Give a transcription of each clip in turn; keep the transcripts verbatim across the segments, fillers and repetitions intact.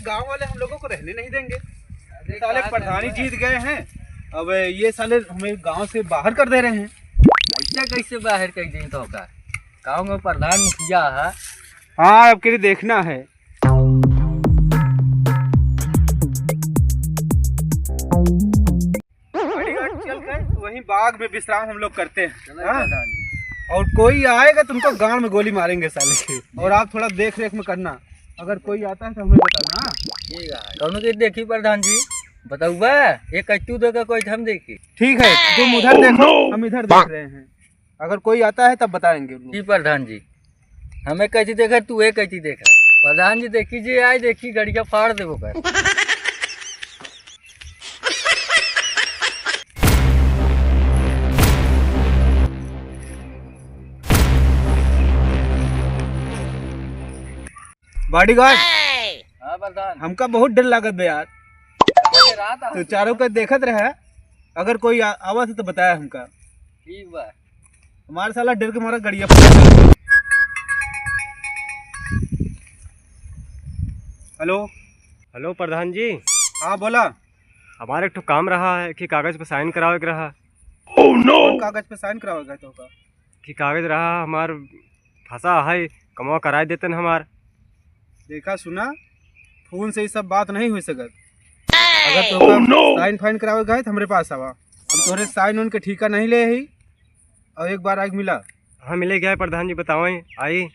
गांव वाले हम लोगों को रहने नहीं देंगे। अरे साले का प्रधानी करना है? जीत गए हैं, अब ये साले हमें गांव से बाहर कर दे रहे हैं। ऐसा कैसे बाहर कर दें तो का? गांव में प्रधान मुखिया है। हाँ, अब के लिए देखना है। गाड़ी घाट चल के वहीं बाग में विश्राम हम लोग करते हैं। चलो, हाँ? प्रधान जी। और कोई आएगा तो उनको गांड में गोली मारेंगे साले के। और आप थोड़ा देख रेख में करना, अगर कोई आता है तो हमें बताना, हाँ? ठीक है। कौनो के देखी प्रधान जी, बतौबा, एक कट्टू देकर कोई हम देखी। ठीक है, तुम उधर देखो, हम इधर देख रहे हैं। अगर कोई आता है तब बताएंगे उनको। जी प्रधान जी, हमें कैसी देखा, तू एक कैसी देखा। प्रधान जी देखी जी, आए देखी, गड़िया फाड़ देबो कर। बॉडीगार्ड, हाँ प्रधान। हमका बहुत डर लागत बा यार। अरे रात आ तो चारों का देखत रहे, अगर कोई आ-, आवत है तो बताया हमका। ठीक बा। हमार साला डर के मारा गड़िया फट गया। हेलो। हेलो प्रधान जी। हाँ, बोला। हमारे एक ठो काम रहा है कि कागज पे साइन करावे के रहा। कौन कागज पे साइन करावे का तो का? कि कागज रहा हमार फंसा है, कमवा कराए देतन हमार। देखा सुना, फोन से ये सब बात नहीं हो सकत। अगर तो का साइन फाइन करावे गए तो हमरे पास आवा, हम तोहरे साइन उन के ठीका नहीं ले ही। और एक बार आके मिला। हाँ, मिले गया है प्रधान जी, बतावें, आई।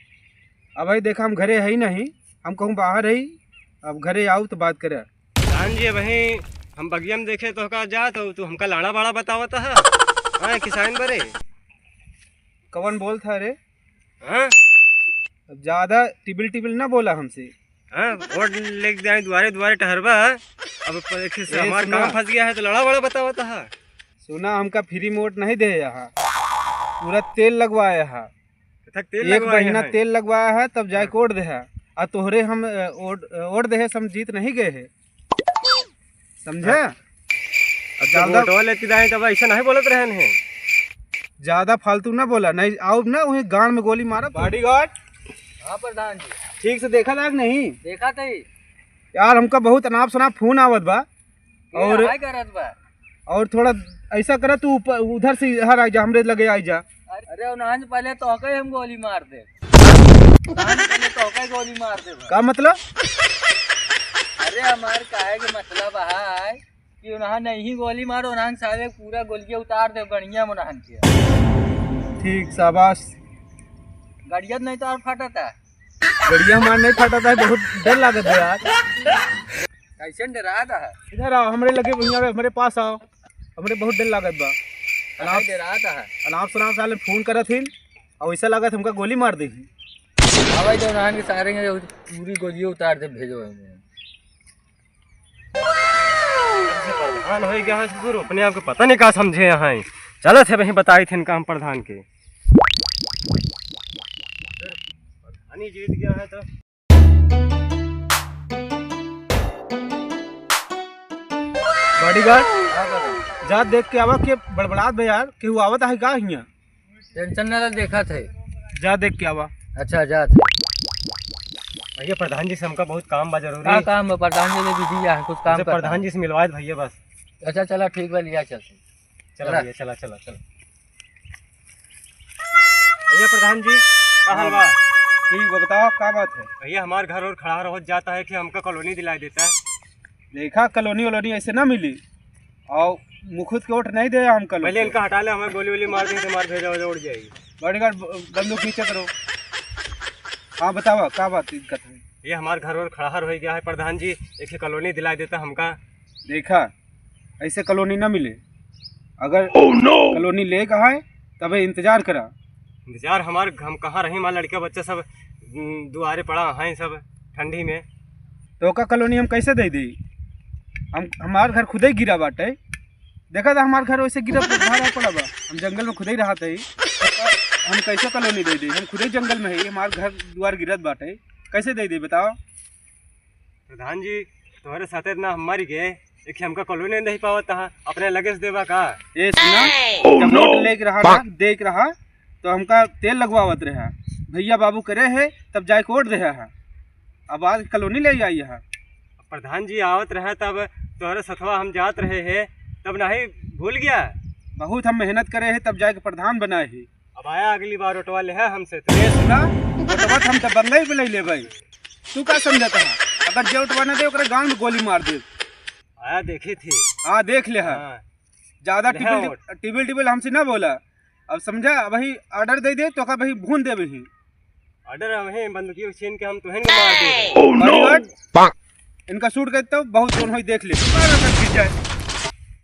अब भाई देखा, हम घरे है ही नहीं, हम कहूँ बाहर है, अब घरे आऊ तो बात करे। प्रधान जी, वहीं हम बगिया में देखे तो का जा तो तू हमका लाड़ा बाड़ा बतावत है। हाँ, किसान बरे। कवन बोल था रे? हाँ? अब ज्यादा टिबिल टिबिल ना बोला हमसे। हाँ, वोट लेके जाए दुआरे दुआरे टहरबा। अब प-, एक से ए, हमार सुना। काम फंस गया है तो लड़ा बड़ा बतावत है। सुना, हमका फ्री में वोट नहीं दे यहाँ, पूरा तेल लगवाया है। अच्छा, तेल एक लगवाया महीना है। तेल लगवाया है, तब जाए हाँ। के वोट दे है। आ तोहरे हम, अ, वोट, अ, वोट दे है, हम जीत नहीं गए है। समझे? हाँ। अब तो ज्यादा वोटवा लेती रहे तब ऐसा नहीं बोलत रहन है। ज्यादा फालतू ना बोला, नहीं आओ ना वहीं गांड में गोली मारा। बॉडीगार्ड। हाँ प्रधान जी। ठीक से देखा था कि नहीं? देखा था ही। यार, हमका बहुत अनाप शनाप फोन आवत बा। ये और हाय करत बा। और थोड़ा ऐसा करा, तू ऊपर, उधर से इधर आ जा, हमरे लगे आ जा। अरे उन्हान से पहले तोहका ही हम गोली मार दे। उन्हान से पहले तोहका ही गोली मार दे बा। का मतलब? अरे हमार काहे के मतलब है कि उन्हान नहीं गोली मारो, उन्हान साले पूरा गोलियां उतार दे बढ़िया मुनहन के। ठीक, शाबाश। गड़िया नहीं तो और फटता। गड़िया हमार नहीं फटता है, बहुत डर लागत है यार। कैसे डरात है? इधर आओ, हमरे लगे, हमरे पास आओ। हमरे बहुत डर लागत बा। काहे अनाप, डरात है? अनाप शनाप साले फोन करत हिन और ऐसा लागत हमका गोली मार देही। हाँ भाई, तो उन्हान के सारे के पूरी गोलियां उतार दे, भेजो हमें। प्रधान हो गया है ससुर, अपने आप को पता नहीं का समझे यहाँ है। चलत है वहीं बताई थे इनका हम प्रधान के। प्रधान ही जीत गया है तो। बॉडीगार्ड, हाँ बाबा। जा देख के आवा के बड़बड़ात बा यार, केहू आवत है का हियाँ? टेंशन ना ले, देखा थे। जा देख के आवा। अच्छा, जा थे। भैया, प्रधान जी से हमका बहुत काम बा जरूरी। का काम बा? प्रधान जी ने भी दिया है, कुछ काम अच्छा, करता प्रधान है। जी से मिलवा दे भैया बस। अच्छा, चला ठीक बा, लिया चलते। चला चला। भैया, चला, चला, चला। भैया प्रधान जी, का हाल बा? ठीक बा, बताओ का बात है? भैया, हमार घर और खड़ा रहो जाता है कि हमका कॉलोनी दिलाई देता है। देखा, कॉलोनी वॉलोनी ऐसे ना मिली। और मुखुद के वोट नहीं दे हम कल। पहले इनका हटा ले, हमें गोली वोली मार दे, हमार भेजा वजा उड़ जाएगी। बॉडीगार्ड ब-, बंदूक नीचे करो। हाँ, बतावा, का बात दिक्कत है? ये हमार घर और खड़ाहर हो गया है प्रधान जी, एक ही कॉलोनी दिला देता हमका। देखा, ऐसे कॉलोनी ना मिले। अगर कॉलोनी ले कहा है, तबे इंतजार करा। इंतजार हमार, हम कहाँ रही, हमार लड़का बच्चा सब, उम, दुआरे पड़ा हैं सब ठंडी में। तो का कॉलोनी हम कैसे दे दी? हम, हमार घर खुदे गिरा बाटे। देखा था हमार घर वैसे गिरा, भारा पड़ा बा। हम जंगल में खुदे ही रहत हई। हम कैसे कॉलोनी दे दी? हम खुदे जंगल में हई, हमार घर दुआर गिरत बाटे, कैसे दे दी बताओ? प्रधान जी, तुम्हारे साथे ना हम मर गए, एक हमका कॉलोनी नहीं पावत था, अपने लगे से देबा का? ए सुना, जब वोट लेके रहा ना, दे के रहा, तो हमका तेल लगवावत रहा। भैया बाबू करे है, तब जाए के वोट दे है। अब आज कॉलोनी ले आई है। अब प्रधान जी आवत रहे तब तोहरे सथवा हम जात रहे हैं, तब नहीं भूल गया? बहुत हम मेहनत करे हैं तब जाके प्रधान बनाए हैं। अब आया अगली बार ओटवा ले है हमसे तो। ए सुना, ओटवा तो हम दबंगई पे ले लेबै। तू का समझता है? अगर जे ओटवा न दे ओकरा गाल में गोली मार दे। आया देखी थी। हाँ देख ले है। हाँ। ज्यादा ले टिबिल हाँ। टिबिल टिबिल हमसे ना बोला। अब समझा, अब वही ऑर्डर दे दे तो का वही भून दे वही। ऑर्डर हम हैं बंदूकियों छीन के हम तुहें के मार दे। Oh no! इनका शूट करते हो बहुत जोन होई देख ले।